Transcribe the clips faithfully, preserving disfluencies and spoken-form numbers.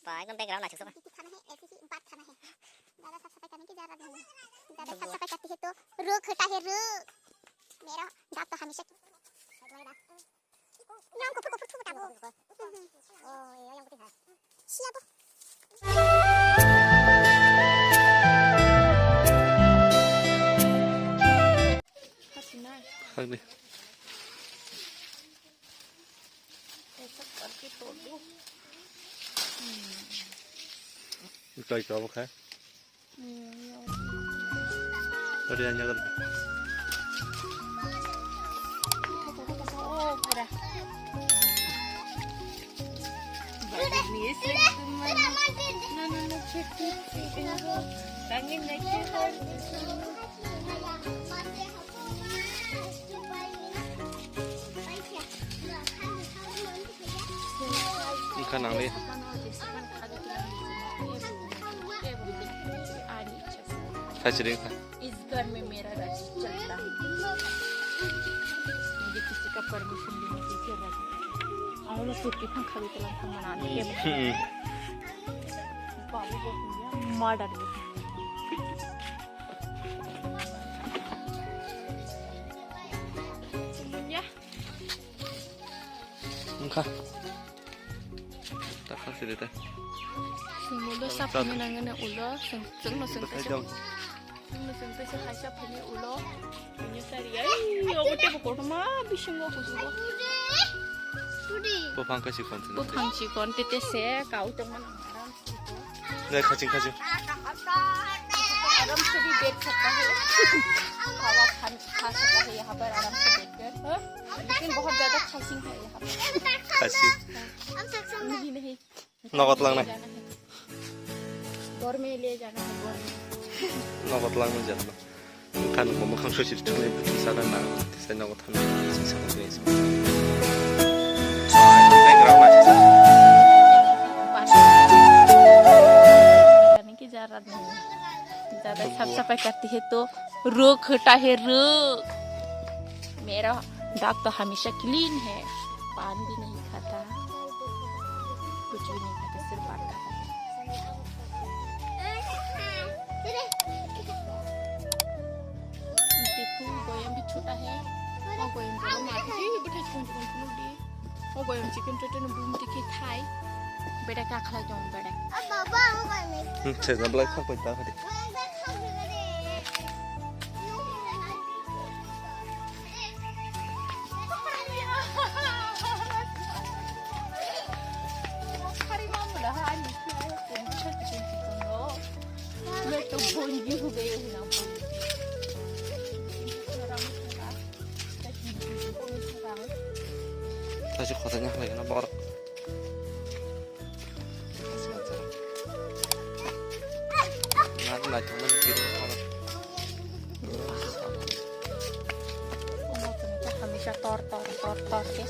Ba, ekdom background naithok. Kiki khana hai, aise hi baat khana hai. Zyada saf safai karne ki zarurut nahi hai. Zyada saf safai karti hai to ruk hota hai, ruk. Mera daant to hamesha ki Yang kopor kopor tuh tahu. Oh, iya, yang putih, ha? Siap, Bu. Hak deh. Itu aja apa, Kak? Ori yang jaga. Oh, pura. Wngkha nangli. Khachiring kha. इस घर में मेरा राज चलता है। मुझे किसी का परमिशन लेने की जरूरत नहीं। Ang ulo sirki phang khabi talang phang mana ane ke. Hmm. Babu bo murder bo. Ya. Wngkha. Ta kha siri ta. Sumuldo sapni nangani ulo, sung, sungno sung ta sung. Sungno sung ta sung hai sapni ulo. Ini sari ai, obo tebo kotorma bisingo kusugo. Buphang kha sikon sini. Buphang sikon tete se kau tongma nang aram siko. Nai khaching khaching. आराम से भी बैठ सकता है। खावा खान, खा सकता है यहाँ पर आराम से बैठकर। हाँ? लेकिन बहुत ज्यादा खासिंग है यहाँ पर। Khasi. नहीं, नहीं। Nogot langnai. जाना है। घर में ले जाना है, घर में। Nogot langnai jatno. Wngkha nokbo mwkhang sui sui thangwi bwtwi sana na. Tisa nogo thangwi sui sana twi sui. Background naithok. Ki jara nahi. Zyada saf safai karti hai to ruk hota hai, ruk. Mera daant to hamesha clean hai. Paan bhi nahi khata. Kuch bhi nahi khata, sirf paan khata hai. Dekho, goyam bhi chota hai. Oh, goyam jala mati, bwthai chikon chikon phunukdi. Oh, goyam chikon chota no bumti khe thai. Beda ka khlai tong beda. Hmm, se na blai khak pai ta khadi. Tasi khotanya halai na bor. Hamesha tor tor tor tor ke.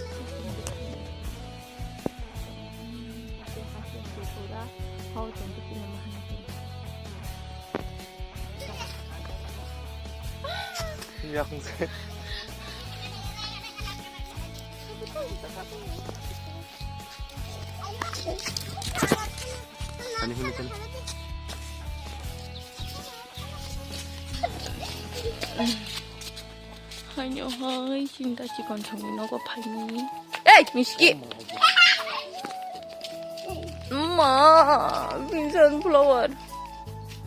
Yakung se. Ani hini kan. Haino hai, sinta chikon songni nogo phaini. Ei, miski. Ma, Vincent flower.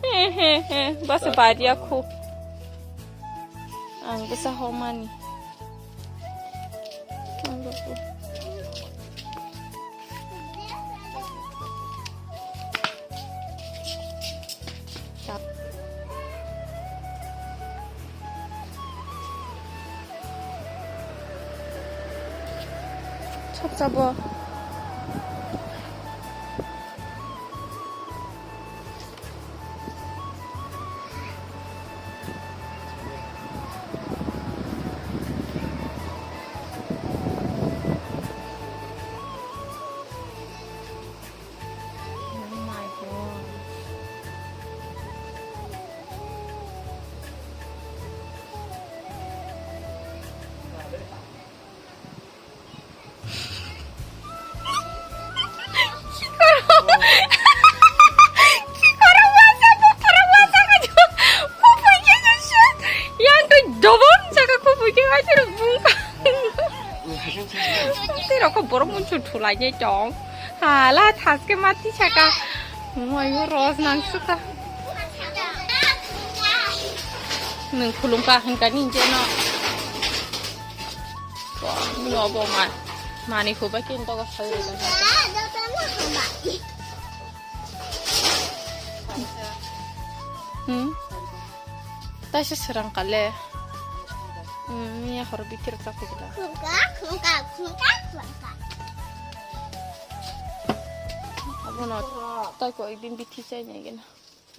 He, he, he. Basa baria khu. Ang basa homani. Chakchabo. Oh my God. Thulai ni tong. Hala thaske mati saka. Moyo roj nang suka. Nung khulum ka hingka ni jeno. Wah, no bo ma. Mani khuba kin to ko sai. Hmm? Taisa srang kale. Hmm, ya hor bitir ka pik da. Khungka, khungka, khungka, khungka. Abono tai ko ibin bithi chai nai gena.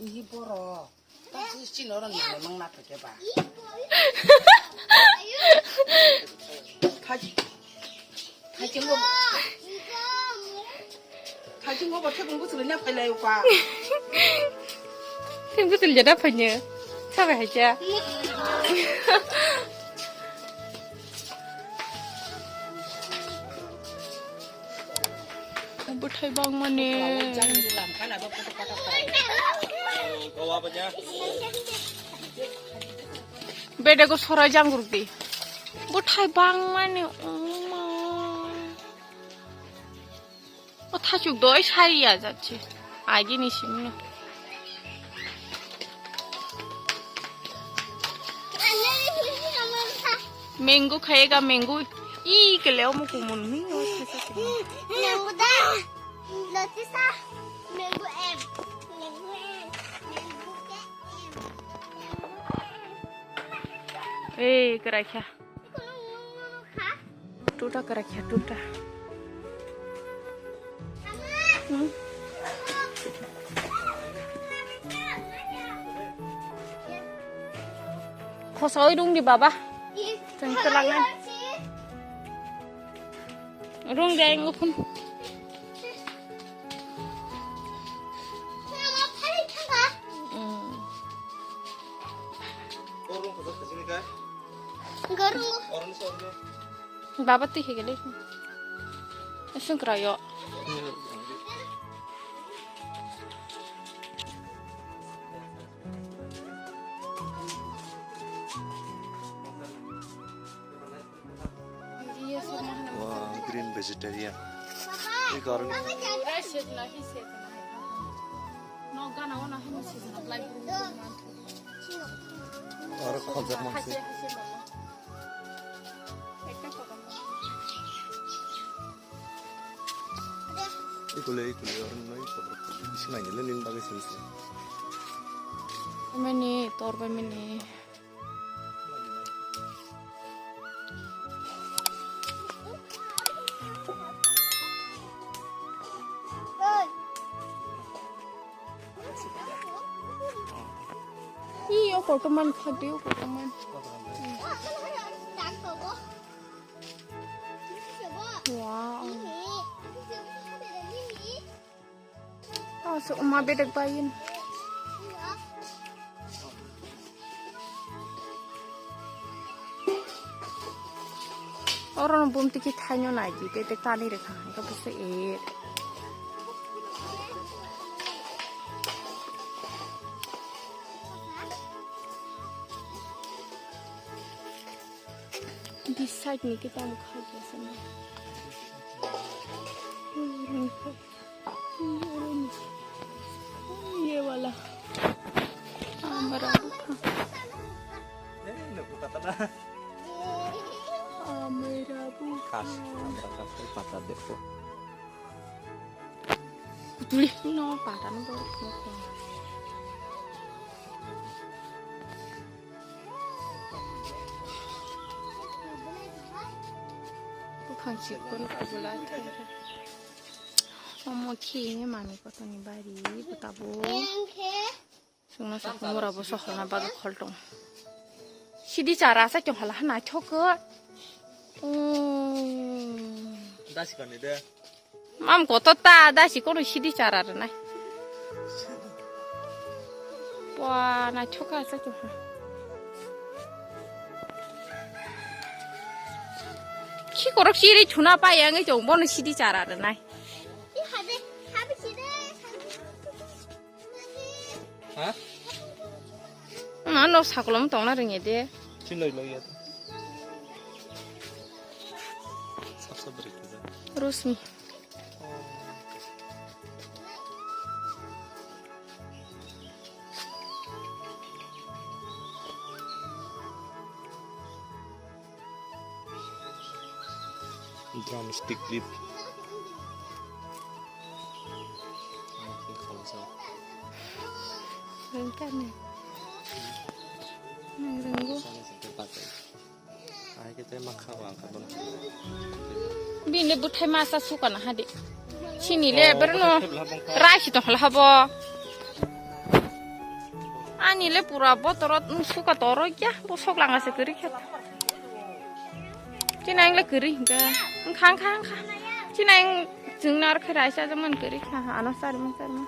Ihi boro. Kachi chino ron nale mang na peke ba. Kachi. Thaichung bo, thaichung bo thaichung bo chwlai na phailai ukha. Thaichung bo chwlai na phainyo. Sabai hacha. Bwthai bangmani. Bedego sorai jangruk di. Bwthai bangmani, oma. O thachuk doi sari ya jatse. Agini simno. Mango khayega, mango. I kele omo kumun mi o thachuk. Mango da. Lotisa. Mango em. Mango em. Mango ke em. Ei, kwraikha. Tuta kwraikha, tuta. Hmm? Khosoi rung di baba. Teng telangan. Rung de ang uphun. Hmm. Baba twi higili. Sungkra yo. Wah, green vegetarian. Ini garden. Oro khonjak mangsi. Ikule, ikule, oro noi kotor. Bisi nai le nin bagwi sini se. Mani, tor ba mani. Iyo, kotorman khagdi, o kotorman. Wow. Oh, so uma bedek bayin. Oro no bumtiki thaino nai di, bedek tani rwkha, hwnkhe bwswk e. This side ni kita mukha biasa na. Ye wala. Amra bukha. Amra bukha. Kas, amra kas, pata dekho. Kutuli no pata no. Buphang chikon kubula thai. Omo khe mami kotoni bari butabo. Sungno sakno mura bo sohorna bagwi khol tong. Sidi chara sa chong hala hana thok. Oh. Dasi kani de. Mam koto ta da si kono sidi chara rwnai. Wa na choka sa choka. Khi korok siri chuna pa yang chong bono sidi chara rwnai. Ha? Na no sakolom tongna ringye de. Chiloi loi ya. Sap sap beri kuda. Rosmi. Drumstick leaf. Rengkani. Nang renggo. Bini le bwthai masa sukana hadi. Sini le berno raisi tong hla habo. Ani le pura botoro suka toro ya, bo sok langa se kiri khet. Chinang le kiri ga. Khang khang khang. Chinang jingnar khe raisa jaman kiri kha. Ano sar man sar man.